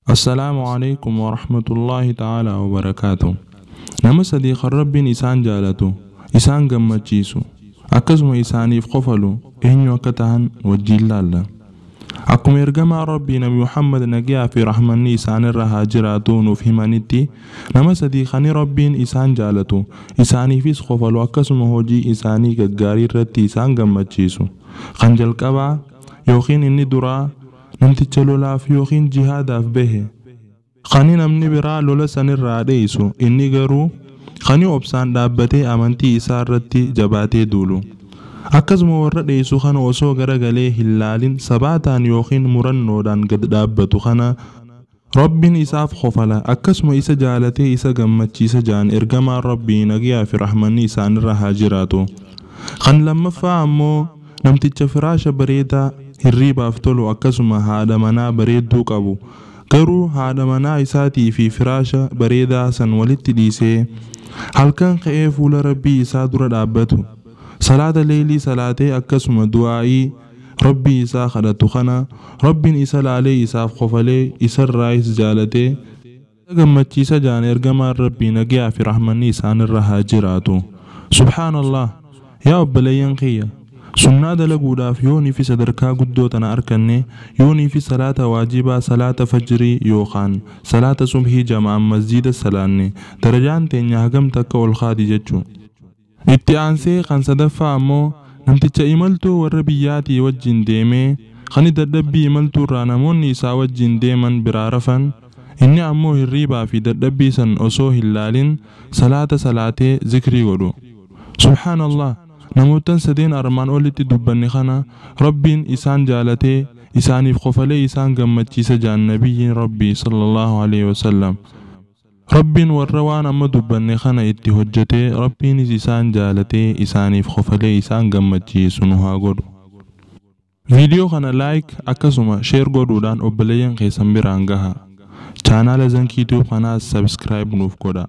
Assalaamu alaikum warahmatullaahi ta'aalaa wabarakaatu. Nama sadii kan Rabbiin isaan jaalatu, isaan gammachiisu, akkasuma isaaniif qofalu eenyu akka tahan wajjiin laalla. Akkuma ergamaa Rabbii Nabi Muhammad nagayaa fi rahmanni isaanirra haa jiraatu nuuf himanitti, nama sadii kan Rabbiin isaan jaalatu, isaaniifis qofalu, akkasuma hojii isaanii gaggaarii irratti isaan gammachiisu. Kan jalqabaa yookiin inni duraa namticha lolaaf yookiin jihaadaaf bahe. Kani namni biraa lola sanirraa dheessu, inni garuu kani obsaan dhaabbatee amantii isaa irratti jabaatee duulu. Akkasuma warra dheessu kana osoo garagalee hin laalin sabaataan yookiin murannoodhaan gad dhaabbatu kana Rabbiin isaaf qofala, akkasuma isa jaalatee isa gammachiisa jaan ergamaan Rabbii nagayaa fi rahmanni isaanirra haa jiraatu. Kan lammaffaa ammoo namticha firaasha bareedaa hirriibaaf tolu akkasuma haadha manaa bareedduu qabu, garuu haadha manaa isaatii fi firaasha bareedaa san walitti dhiisee halkan ka'ee fuula Rabbii isaa dura dhaabbatu, salaata leelii salaatee akkasuma du'aa'ii Rabbii isaa kadhatu kana Rabbiin isa laalee isaaf qofalee isarraayis jaalatee isa gammachiisa jaan ergamaan Rabbii nagayaa fi rahmanni isaanirra haa jiraatu. Subhaanallah, yaa obboleeyyan kiyya, sunnaa dalaguudhaaf yoonii fi sadarkaa guddoo tana arkanne, yoonii fi salaata waajibaa salaata fajrii yookaan salaata subhii jama'aan masjiida salaanne, darajaan teenya hagam takka ol kaati jechuu. Itti aansee kan sadaffaa ammoo namticha imaltuu warra biyyaatii wajjin deemee kan dadhabbii imaltuurraa namoonni isaa wajjin deeman biraa rafan, inni ammoo hirriibaa fi dadhabbii san osoo hin laalin salaata salaatee zikrii godhu. Subhaanallah, namootan sadeen armaan olitti dubbanne kana Rabbiin isaan jaalatee isaaniif qofalee isaan gammachiisa jaan nabiyyiin Rabbii sallallahu alaihi wasallam. Rabbiin warra waan amma dubbanne kana itti hojjetee Rabbiinis isaan jaalatee isaaniif qofalee isaan gammachiisu nu haa godhu. Viidiyoo kana like akkasuma share godhuudhaan obboleeyyan keessan biraan gaha. Chaanaala Zankii Tube kanaas subscribe nuuf godha.